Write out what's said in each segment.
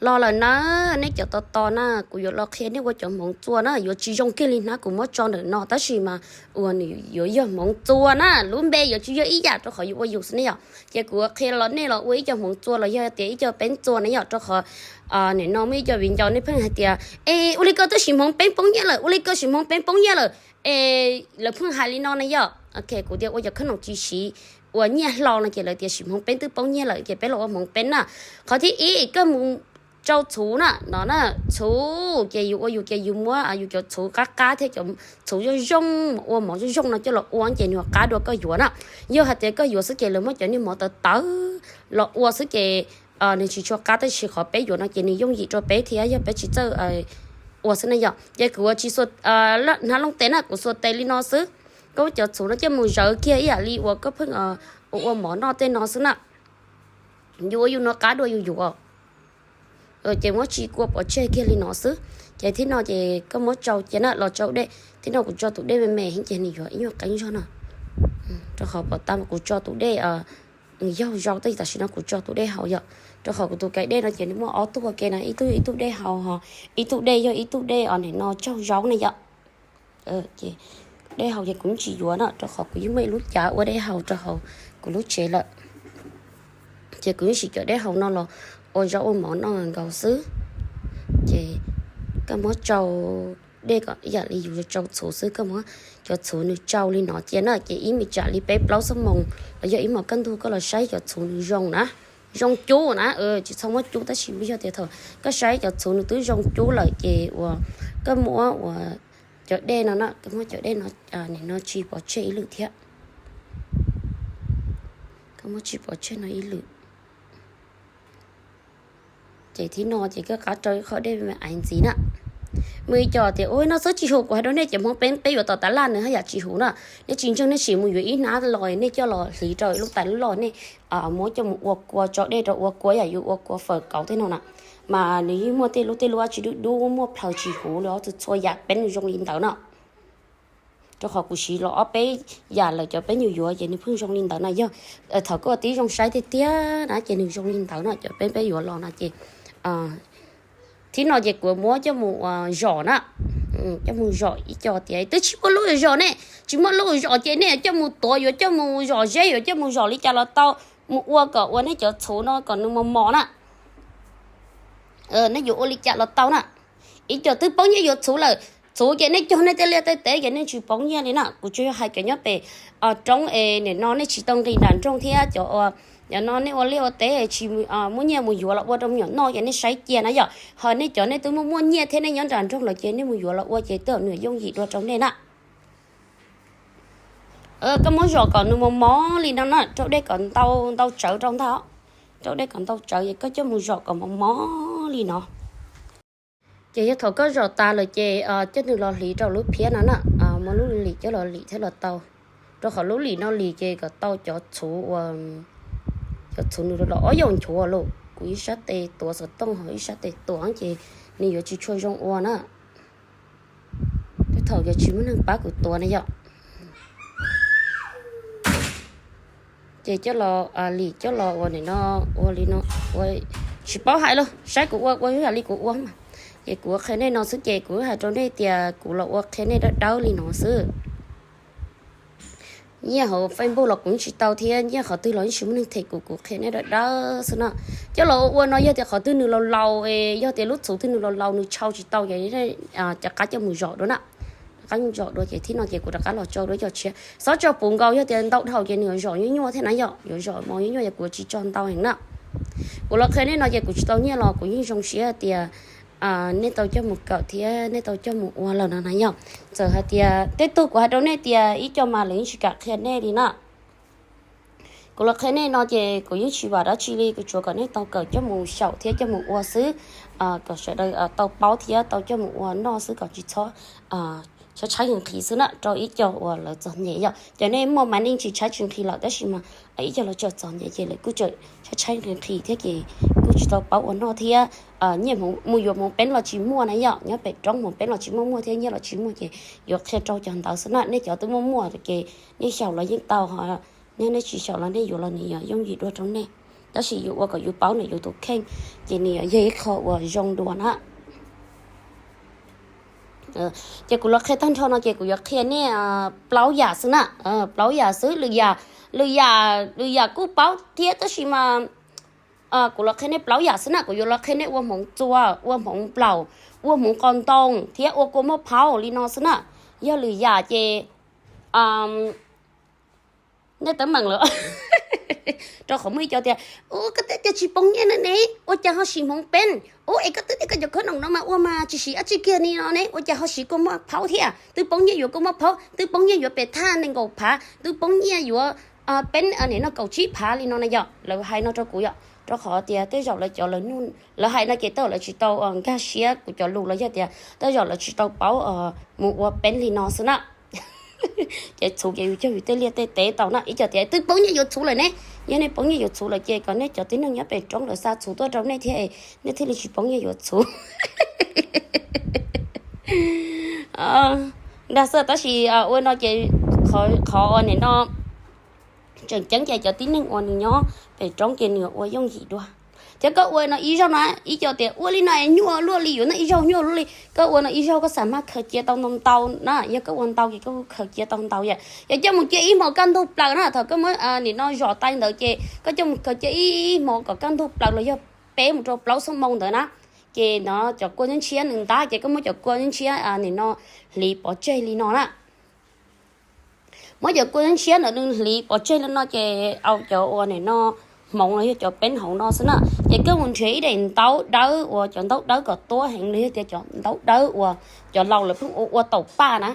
Los lawm na, nej cov tos tos na, kuv yuav los qhia nej ua cov hmoov txua na, yuav tsis zoo kiag li hnab kuv muab tso ntawm no tab sis mas uas nws yuav yog hmoov txua na, lub npe yuav tsis yog ib yam rau qhov yuav ua yus xwb ne yom. Ces kuv qhia los nej los ua ib co hmoov txua los yog tias ib co peeb txua na yom, rau qhov nim no muaj ib co viv ncaus nej pheej hais tias, es ua li ko twb siv hmoov peeb poob nyiaj lawm, ua li ko siv hmoov peeb poob nyiaj lawm, es lawv pheej hais li no na yom. Ok, kuv tias ua cov khoom no tsis siv ua nyiaj hlo no ces lawv tias siv hmoov peeb twb poob nyiaj lawm ces peb los ua hmoov peeb na. Qhov thib ib, koj mus tsau txhuv na, no na, txhuv ces yus ua yus ces yus muab yus cov txhuv qab qab thiab cov txhuv zoo zoo, ua mov zoo zoo no coj los ua ces nws qab dua koj yuav na. Yog hais tias koj yuav xwb ces lawv muab cov niag mov tawv tawv los ua xwb ces nws tsis tshua qab, tab sis qhov peb yuav no ces nws yooj yim rau peb thiab yog peb tsis txawj ua xwb na yom. Ces kuv ua tsis, hnav loo tes na, kuv xuas tes li no xwb. Koj muab cov txhuv no coj mus zawv kiag ib yam li uas koj pheej ua ua mov noj tej no xwb na. Yus ua yus no qab dua yus yuav, ces muab tsis kua pov tseg kiag li no xwb. Ces thib no ces koj muab tsau cia na, los tsau dej. Thib no kuv tso tus dej me me heev ces nws yuav ib nyuag qeeb zog no, rau qhov pom tag mas kuv tso tus dej yaug zaub, tab sis tam sim no kuv tso tus dej haus yom. Rau qhov kuv tus kais dej no ces nws muaj ob tug ua ke na, ib tug ib tug dej haus ho ib tug dej yog ib tug dej os nim no tsaug zaub na yom. Ces dej haus ces kuv tsis yuav na, rau qhov kuv yeej muaj ib lub cav ua dej haus rau hauv kuv lub tsev lawm. Ces kuv yeej siv cov dej haus no los ua zaub ua mov noj nkaus xwb. Ces koj muab tsau dej kom ib yam li yus tsau txhuv xwb, koj muab cov txhuv nws tsau li no cia na, ces ib me tsam li peb plaub xuab moos los yog ib hmos kaj ntug koj los saib cov txhuv nws zoo na, zoo cub na, tsis txhob muab cub tab sis mas yog tias thaum koj saib cov txhuv nws twb zoo cub lawm ces uas koj muab uas cov dej no na, koj muab cov dej no, nim no tsis pov tseg ib lwm thiab. Koj muab tsis pov tseg no ib lwm. Ces thib no ces koj qab rau ib qho dej me me aiv ntxiv na. Muaj ib co tias ua no xwb tsis huv, kuv hais rau nej cov hmoov peeb peb yuav tom tas laj nws haj yam tsis huv na. Nej tsis ntseeg nej sim mus yuav ib hnab los nej coj los hliv rau ib lub tais lub loj nej muab coj mus ua kua, tso dej rau ua kua yam yus ua kua fawm kauv tej no na. Mas nws yeej muaj tej lub tej lub dab tsi dub dub muaj plhaws tsis huv li, ob txhua txhua yam peeb nws zoo li ntawd na. Rau qhov kuv siv los ob peb yam lawm, cov peeb yus yuav ces nws pheej zoo li ntawd na. Yog thaum koj ua tib zoo saib tiag tiag na ces nws zoo li ntawd no, cov peeb peb yuav los no ces thib no ces kuv muab coj mus zom na. Coj mus zom, ib co tias twb tsis muaj lub zom ne, tsis muaj lub zom ces nej coj mus tuav, yuav coj mus zom zeb, yuav coj mus zom li cas los tau, mus ua kom ua nej cov txhuv no kom nws mos mos na. Nej yuav ua li cas los tau na. Ib co twb poob nyiaj yuav txhuv lawm, txhuv ces nej cog nej tej liaj tej teb ces nej tsis poob nyiaj li na. Kuv tsuas yog hais cov nyob pem roob es nim no nej tsis tau nqis nram nroog thiab cov, cov no nej ua liaj ua teb tsis muaj nyiaj mus yuav los ua rau me nyuam noj ces nej saib cia na yom. Ho nej cov nej twb muaj muaj nyiaj thiab nej nyob nram nroog lawm ces nej mus yuav los ua ces twb nws yooj yim dua rau nej na. Koj muab zom kom nws mos mos li no na, rau dej kom ntau ntau tsawv rau ntag. Rau dej kom ntau tsawv ces koj coj mus zom kom mos mos li no. Ces yog thaum koj zom tas lawm ces coj nws los hliv rau lub phiab no na, muab lub lim coj los lim thiab los tau. Rau qhov lub lim no lim ces kom tau cov txhuv ua, cov txhuv nws los ob yaum nchuav lauj. Kuv ib sab tes tuav xov tooj ho ib sab tes tuav ces nws yuav tsis tshua zoo ua na. Tej thaum yog tsis muaj neeg pab kuv tuav na yom. Ces coj los lim coj los ua nim no, ua li no, ua tsis paub hais lauj, saib kuv ua ua yam li kuv ua mas. Ces kuv ua qhia nej no xwb ces kuv hais rau nej tias kuv los ua qhia nej dawb dawb li no xwb. Nyiaj hauv Facebook los kuv tsis tau thiab, nyiaj qhov twg los yeej tsis muaj neeg them kuv, kuv qhia nej dawb dawb xwb na. Coj los ua ua no yog tias qhov twg nws laus laus, yog tias lub txhuv twg nws laus laus nws tshau tsis tau ces rov qab coj mus zom dua na. Rov qab zom dua ces thib no ces kuv rov qab los tso dua cov tshiab, txhob tso puv nkaus, yog tias ntau dhau ces nws zom nyuaj nyuaj thiab na yom, yuav zom mos nyuaj nyuaj ces kuv tsis tso ntau heev na. Kuv los qhia nej no ces kuv tsis tau nyiaj los kuv yeej zoo siab tias nej tau coj mus kawm thiab nej tau coj mus ua lawm no na yom. Txawm hais tias tej tug kuv hais rau nej tias ib co mas lawv yeej tsis kam qhia nej li na. Kuv los qhia nej no ces kuv yeej tsis vam dab tsi li, kuv tsuas kom nej tau kawm coj mus xyaum thiab coj mus ua xwb, kom sawv daws tau paub thiab tau coj mus ua noj xwb, kom tsis txhob tshaib tshaib nqhis xwb na, rau ib co uas lawv txom nyem yom. Cov nej muaj mas nej tsis tshaib tsis nqhis lawm, tab sis mas ib co lawv tseem txom nyem ces lawv kuj tseem tshaib tshaib nqhis nqhis thiab ces kuj tsis tau paub ua noj thiab. Nyiaj mus yuav hmoov peeb los tsis muaj na yom, nyob pem roob hmoov peeb los tsis muaj muaj thiab nyiaj los tsis muaj ces yuav qhia rau cov ntawd xwb na. Nej cov twb muaj muaj ces nej xyaum los yeej tau, nej tsis xyaum los nej yuav los nws yog yooj yim dua rau nej. Tab sis yus ua kom yus paub ntawm yus tus kheej, ces nws yog ib qho uas zoo dua na. Ces kuv los qhia tag nrho no ces kuv yuav qhia nej plaub yam xwb na. Plaub yam xwb, lwm yam, lwm yam, lwm yam kuj paub thiab tab sis mas kuv los qhia nej plaub yam xwb na. Kuv yuav los qhia nej ua hmoov txua, ua hmoov nplaum, ua hmoov qos ntoo thiab ua kua muaj phaub li no xwb na. Yog lwm yam ces nej teeb meem lawm. Rau qhov muaj ib co tias, u, koj twb tias tsis poob nyiaj na ne, ua cas ho siv hmoov peeb? U, es koj twb tias koj cov khob noom no mas ua mas tsis siv dab tsi kiag li no ne, ua cas ho siv kua muaj phaub thiab? Twb poob nyiaj yuav kua muaj phaub, twb poob nyiaj yuav pes thaj nees nkaum phav, twb poob nyiaj yuav peeb nim no kaum tsib phav li no na yom. Lawv hais no rau kuv yom, rau qhov tias tej zaum lawv cov lawv hais no ces tej zaum lawv tsis tau nkag siab kuv cov lus los yog tias tej zaum lawv tsis tau paub mus ua peeb li no xwb na. Ces txhuv ces yus cog yus tej liaj tej teb tau na. Ib co tias twb poob nyiaj yuav txhuv lawm ne, yog nej poob nyiaj yuav txhuv lawm ces kom nej cov tib neeg nyob pem roob lawv xa txhuv tuaj rau nej thiab, nej thiaj li tsis poob nyiaj yuav txhuv. Dag xwb tab sis ua no ces qhov nim no tseem ceeb ces cov tib neeg uas nws nyob pem roob ces nws ua yooj yim dua. Thiab koj ua no ib zaug na, ib co tias ua li no es nyuaj luaj li, yuav noj ib zaug nyuaj luaj li. Koj ua no ib zaug koj xam maj khaws cia tau ntau ntau na, yog koj ua ntau ces koj khaws cia tau ntau yom. Yog coj mus cia ib hmos kaj ntug plaws na, thaum koj muab nim no zom tais ntawd ces koj coj mus khaws cia ib hmos kom kaj ntug plaws los yog peb mus rau plaub xuab moos ntawd na. Ces no cov kua ntshiab ntshiab nws ntab ces koj muab cov kua ntshiab ntshiab nim no hliv pov tseg li no na. Muab cov kua ntshiab ntawd nws hliv pov tseg li no ces au cov uas nim no hmoov los yog cov peeb hauv no xwb na. Ces koj mus nrhiav ib daim ntaub dawb uas cov ntaub dawb kom tuab heev los yog tias cov ntaub dawb uas cov laus lawv pheej ua ua taum paj na.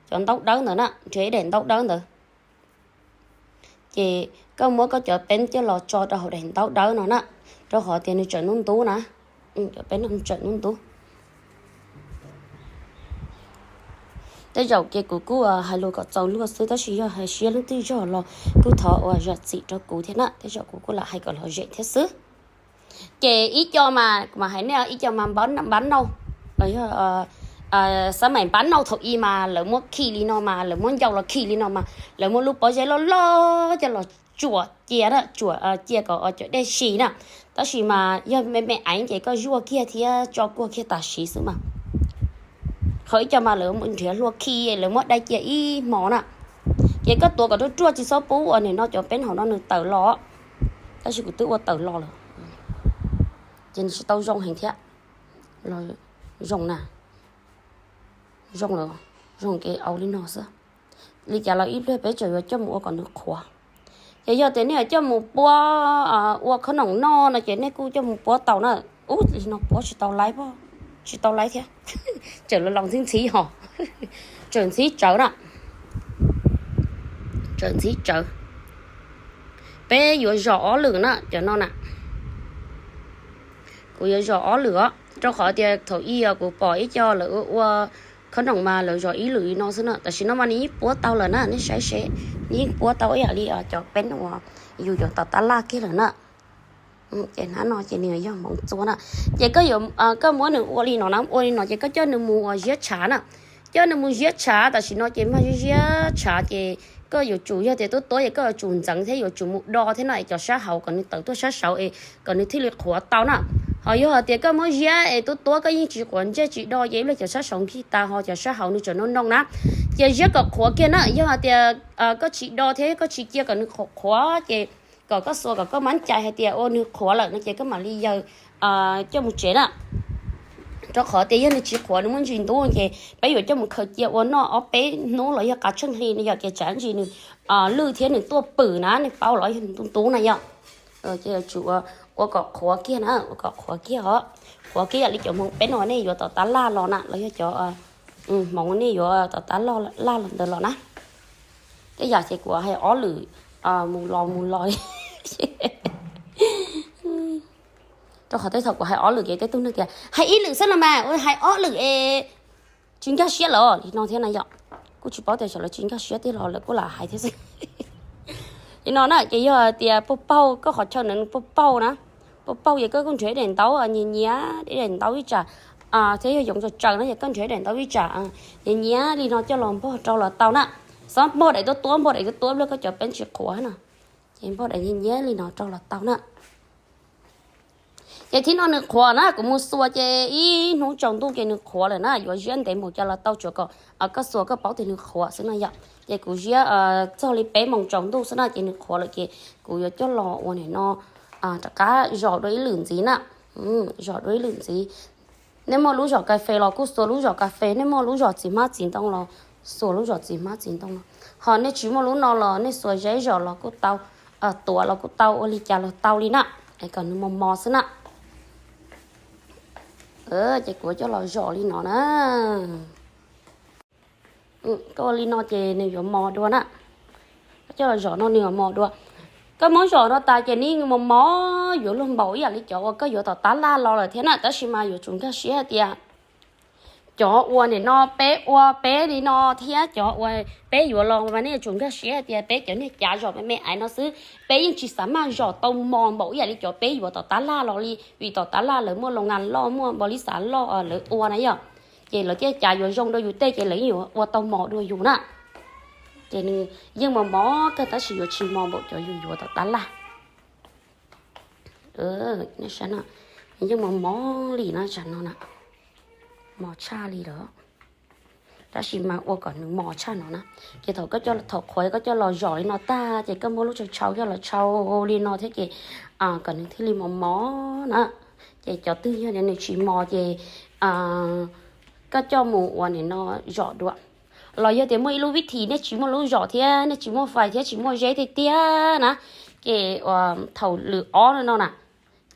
Cov ntaub dawb ntawd na, nrhiav ib daim ntaub dawb ntawd. Ces koj muab koj cov peeb coj los tso rau hauv daim ntaub dawb no na, rau qhov tias nws tseem ntub ntub na. Cov peeb no tseem ntub ntub. Tej zaum ces kuv kuj hais lus kom txaus luag xwb tab sis yog hais siab leej twg zog los kuj thov uas zam txim rau kuv thiab na, tej zaum kuv kuj lam hais kom lom zem thiab xwb. Ces ib co mas kuv mam hais nej, ib co mas npab nauj los yog xab maim npab nauj thaum ub mas lawv muab khi li no mas lawv muab ncau los khi li no mas lawv muab lub pob zeb loj loj coj los tsuam cia, tsuam cia kom cov dej si na. Tab sis mas yog me me eev ces koj zuaj kiag thiab tso kuag kiag tam sim xwb mas. Qhov ib co mas lawv nrhiav hlua khi, lawv muab dai cia ib hmo na. Ces koj tuav kom ruaj ruaj tsis txhob pub uas nim no cov peeb hauv no nws tawm los. Tab sis kuv twb ua tawm los lawm, ces nws tsis tau zoo heev thiab. Zoo na, zoo lawm, zoo kev au li no xwb. Li cas los ib pliag peb tseem yuav coj mus ua kom nws qhuav. Ces yog tias nej yuav coj mus puab ua khob noom noj no ces nej kuj coj mus puab tau na. Ub, li no puab tsis tau laib, tsis tau laib thiab. Tseem los los ntxhib ntxhib hos, tseem ntxhib tsawv na, tseem ntxhib tsawv. Peb yuav zom ob lwm na cov no na. Kuv yuav zom ob lwm os, rau qhov tias thaum ub kuv pom ib co lawv ua ua khob noom mas lawv zom ib lwm li no xwb na. Tam sim no mas nws yeej puab tau lawm na, nej saib seb, nws yeej puab tau ib yam li cov peeb uas yus yuav tom tab laj kiag lawm na. Ces hnab no ces nws yog hmoov txua na. Ces koj muab nws ua li no na, ua li no ces koj coj nws mus ua ziab tshav na. Coj nws mus ziab tshav, tam sim no ces mag ziab ziab tshav ces koj yuav tsum, yog tias tuab tuab ces koj yuav tsum ntxeev thiab yuav tsum mus do thiab no es cov sab hauv kom nws tawm tuaj sab saud es kom nws thiaj li qhuav tau na. Ho yog hais tias koj muab ziab es tuab tuab koj yeej tsis quav ntsej tsis do ces ib pliag cov sab saud nkig tas ho cov sab hauv nws tseem noo noo na. Cia ziab kom qhuav kiag na, yog hais tias koj tsis do thiab koj tsis cia kom nws qhuav qhuav ces kom koj xuas kom koj mab cai hais tias ua nws qhuav lawm no ces koj mam li yaws coj mus tsev na. Rau qhov tias yog nws tsis qhuav nws muaj ntsis ntub ces peb yuav coj mus khaws cia ua noj ob peb hnub los yog qas tsheej hli no yom, ces tsam ntsis nws lwj thiab nws tuaj pwm na, nej paub los yog nws ntub ntub na yom. Ces yuav tsum ua kom qhuav kiag na, ua kom qhuav kiag os. Qhuav kiag yam li cov hmoov peb no nej yuav tom tab laj los na, los yog cov hmoov nej yuav tom tab laj los ntawd los na. Tej yam ces kuv hais ob lwm mus los mus los li. Rau qhov tej thaum kuv hais ob lwm ces tej tug neeg tias hais ib lwm xwb los mas, ua hais ob lwm es tsis nkag siab lawm li no thiab na yom. Kuj tsis paub tias xyov lawv tsis nkag siab tiag los lawv kuj lam hais thiab xwb. Li no na ces yog tias puag paug koj qhov chaw ntawd nws puag paug na, puag paug ces koj kuj nrhiav ib daim ntaub nyias nyias, ib daim ntaub ib tsam thiab yog yoov tsaws tsaws no ces koj nrhiav ib daim ntaub ib tsam nyias nyias li no coj los npog rau los tau na. Xob npog daim tuab tuab, npog daim tuab tuab ib pliag koj cov peeb tsis qhuav na, ces npog daim nyias nyias li no rau los tau na. Ces thib no nws qhuav na, kuv mus xuas ces ib hnub tsaus ntuj ces nws qhuav lawm na, yuav ziab ntev mus cas los tau, tsuav kom koj xuas koj paub tias nws qhuav xwb no yom. Ces kuv ziab txog li peb moos tsaus ntuj xwb na ces nws qhuav lawm ces kuv yuav coj los ua nim no rov qab zom dua ib lwm ntxiv na. Zom dua ib lwm ntxiv. Nej muaj lub zom kas fes los kuj xuas lub zom kas fes, nej muaj lub zom txiv hmab txiv ntoo los xuas lub zom txiv hmab txiv ntoo no. Ho nej tsis muaj lub no los nej xuas zeb zom los kuj tau, tuav los kuj tau, ua li cas los tau li na. Es kom nws mos mos xwb na. Ces kuv coj los zom li no na. Koj ua li no ces nws yuav mos dua na. Koj coj los zom no nws yuav mos dua. Koj muab zom no tas ces nws mos mos yuav luag npaum ib yam li cov uas koj yuav tom tab laj los lawm thiab na, tab sis mas yuav tsum nkag siab hais tias cov uas nim no peb ua peb li no thiab cov uas peb yuav los mas nej yuav tsum nkag siab hais tias peb cov niag cav zom me me aiv no xwb, peb yeej tsis xav maj zom tau mos npaum ib yam li cov peb yuav tom tab laj los li, vim tom tab laj lawv muaj loo nas loj, muaj npaus lis xav loj lawv ua na yom. Ces lawv tej cav yuav zoo dua yus tej ces lawv yeej yuav ua tau mos dua yus na. Ces nws yeej mos mos kawg tab sis yuav tsis mos npaum cov yus yuav tom tab laj. Yeej mos mos li na, tsam no na, mos tshaj li lawm. Tab sis mas ua kom nws mos tshaj no na. Ces thaum koj coj, thaum qhuav koj coj los zom li no tag ces koj muab lub tsau tsau coj los tsau li no thiab ces kom nws thiaj li mos mos na. Ces cov twg yog nws tsis mos ces koj coj mus ua nim no zom dua. Los yog tias muaj ib lub vib thim nej tsis muaj lub zom thiab nej tsis muaj fais thiab tsis muaj zeb tiag tiag na, ces thaum lwm ob no na,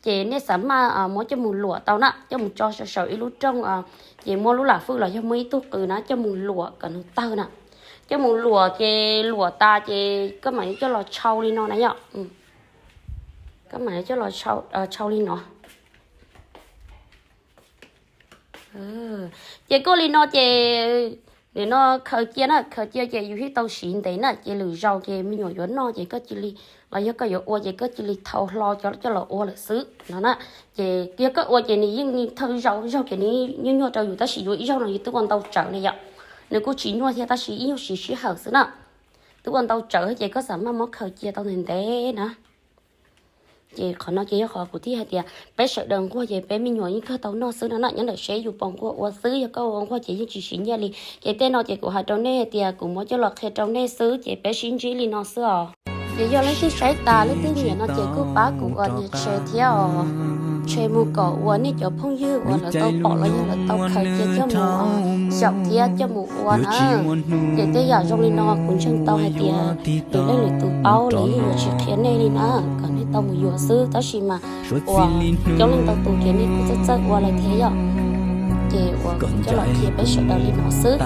ces nej xav maj muab coj mus luam tau na, coj mus tso saum ib lub rooj, ces muab lub lam fwj los yog muab ib tug qws na coj mus luam kom nws tawg na. Coj mus luam ces luam tas ces koj mam li coj los tsau li no na yom. Koj mam li coj los tsau li no. Ces koj li no ces nim no khaws cia na, khaws cia ces yus thiaj tau siv ntev na, ces lwm zaus ces me nyuam yuav noj ces koj cia li, los yog koj yuav ua ces koj cia li thau hlo coj los ua lawm xwb no na. Ces yog koj ua ces nws yeej thawj zaug zaug ces nws nyuaj nyuaj rau yus, tab sis yuav ib zaug no yus twb ua ntau tsawv li yom. Nws kuj tsis nyuaj thiab tab sis ib nyuag siv sij hawm xwb na. Twb ua ntau tsawv ces koj xav maj muab khaws cia tau ntev ntev na. Ces qhov no ces yog qhov kuv thiaj hais tias peb sawv daws nquag ces peb me nyuam yeej kawg tau noj xwb no na. Nyob ntawm seb yus pom nquag ua xwb, yog koj ua nquag ces yeej tsis siv nyiaj li. Ces tej no ces kuv hais rau nej tias kuv muab coj los qhia rau nej xwb ces peb sib ntsib li no xwb os. Ces yog leej twg saib tas leej twg nyiam no ces kuj pab kuv ua nias share thiab os. Share mus kom uas nej cov phooj ywg uas lawv tau pom los yog lawv tau khaws cia coj mus xyaum thiab coj mus ua na. Ces tej yam zoo li no kuv ntseeg tau hais tias lwm leej lwm tus paub, lawv yeej yuav tsis qhia nej li na, kom nej tau mus yuav xwb. Tab sis mas uas coob leej ntau tus ces nej kuj txawj txawj ua lawm thiab yom. Ces uas kuv coj los qhia peb sawv daws li no xwb.